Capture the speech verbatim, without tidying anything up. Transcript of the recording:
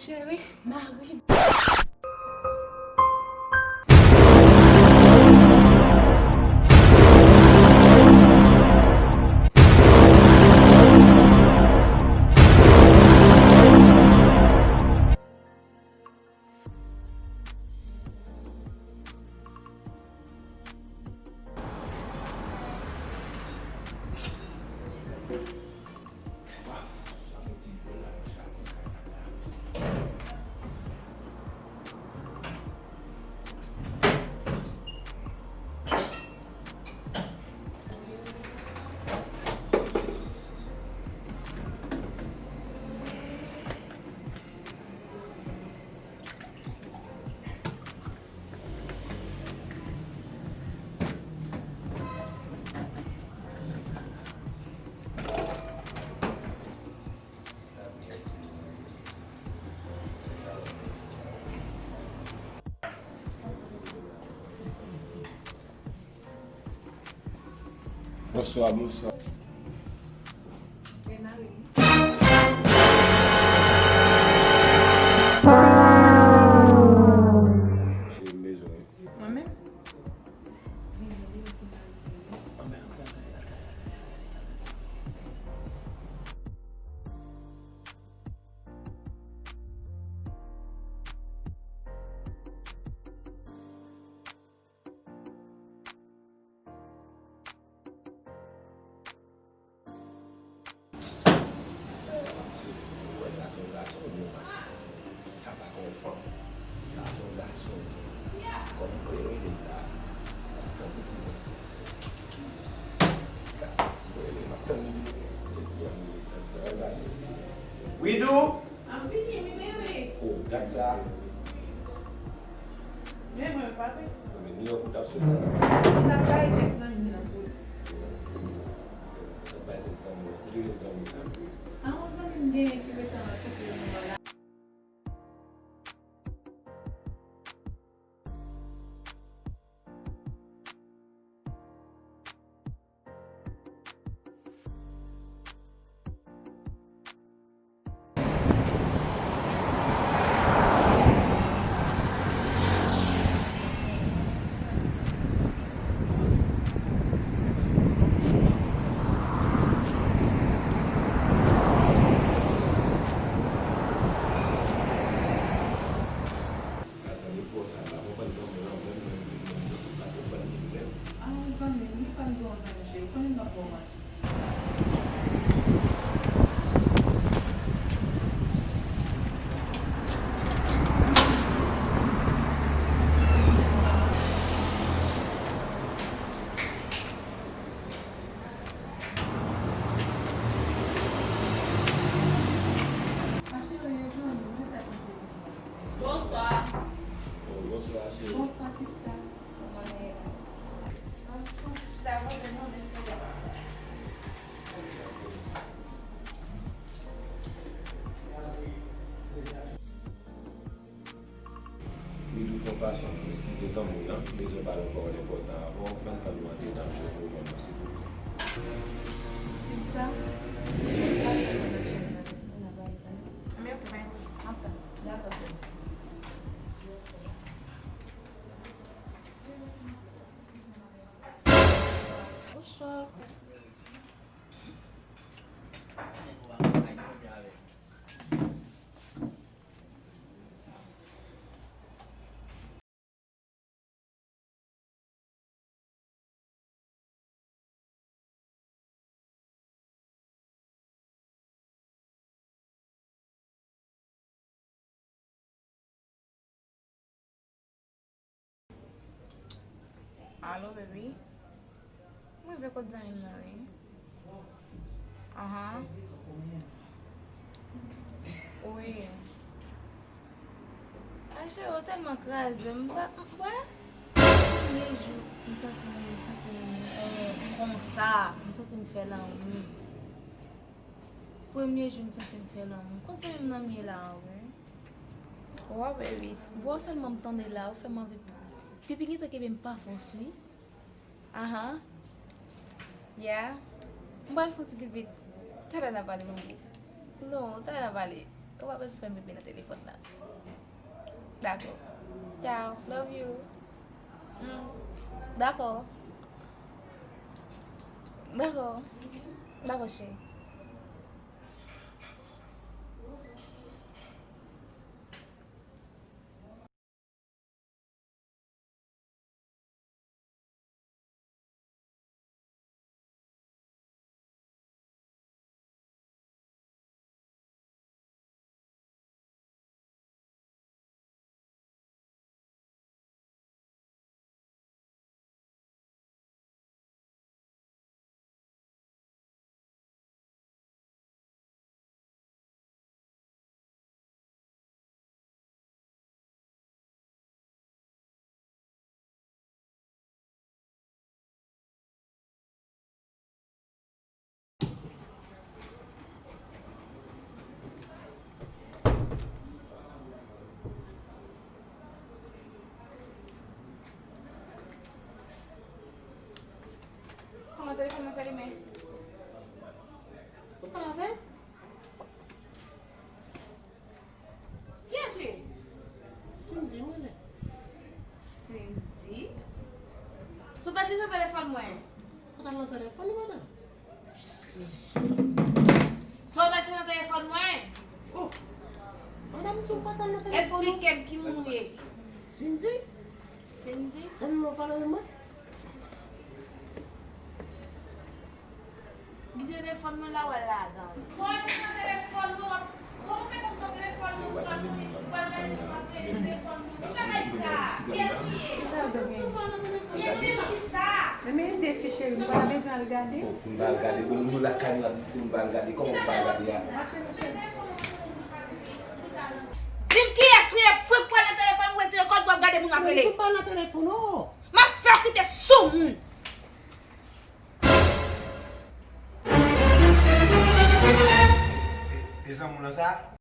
Cheri, mari. Bonswa, bonswa. Cheri, m bezwen. Mwen menm? Ou wè sa se yon gason oubyen yon masis? Sa pa ka yon fanm. Sa se yon gason. Kòm kreyòl li la, m ap tann li pou mwen. Ka, m rele, m ap tann li pou mwen. Lè fi a mouri, tann sa, gade. Widou! M ap vini, wi, bebe. Oh, gad sa. Men mwen pa vle. Men ni yon kout ap soti. M t ap bay tèks zanmi nan kout. M t ap bay tèks zanmi nan. Kote zanmi sa vre? A yon zanmi m genyen ki rete nan kote nou an la. A yon zanmi m, li fè m di w yon zanmi m cheri, konnen m p ap ba w manti. Bonswa. Oh, bonswa, cheri. Bonswa, sista. Kòman w ye? Chita, mwen menm, non, mesye. Li tou fè yon fason pou eskize zanmi w lan, bezwen pale yon pawòl enpòtan avè w, fè m tann ou andedan pou ou ban mwen, silvouplè. Sista, m ap tann ou nan chanm nan, ann al pale, tande? Men, ok, pa gen pwoblèm, m ap tann ou. Dakò, sè m. Bonswa. Alo, baby. M rive kot zanmi m nan, wi. Aha. Wi. Ay, cheri, ou tèlman kraze m. M pa, m, wè? Premye jou, m santi m, m santi m, eh, m konsa. M santi m fè lanmou. Premye jou, m santi m fè lanmou. Kot zanmi m nan m ye la a, wi? Wa, baby. Vwa w sèlman m tande la, ou fè m anvi pipi gentan kenbe m pa fòs, wi. Aha. Yeah. M pral fè yon ti pipi. Talè n a pale, bambou. Non, talè n a pale. Ou pa bezwen fè m bebe nan telefòn nan. Dakò. Ciao. Love you. Mm. Dakò. Dakò. Dakò, cheri. Kòman telefòn mwen fè limen? Ou pale avè l? Kiyès wi? Cindy, mwen menm. Cindy? Sou ta chèche telefòn mwen. Ou t al nan telefòn ou, madanm? Sa w ta chèche nan telefòn mwen? Oh. Madanm, di w pa t al nan telefòn ou? Eksplike m ki moun ou ye. Cindy? Cindy? Se nou pale mwen? Di telefòn mwen la, w al ladan. Fò w al chèche nan telefòn mwen, w ap, kòman w fè konn nan telefòn mwen, w al konnen, w al gade moun ap rele telefòn mwen. Ki bagay sa? Kiyès ou ye? Kiyès se moun sa? Men, men, defi cheri, m pa bezwen al gade. Oh, pou m pa al gade, bon, moun yo lakay nou ap di se pou m pa al gade, kòman pou m pa al gade a? Di m kiyès ou ye, fou, pran nan telefòn, ou retire kòd, w ap gade moun ap rele. Mwen pa nan telefòn, non. M ap fè w kite sou moun. E zanmi w lan sa?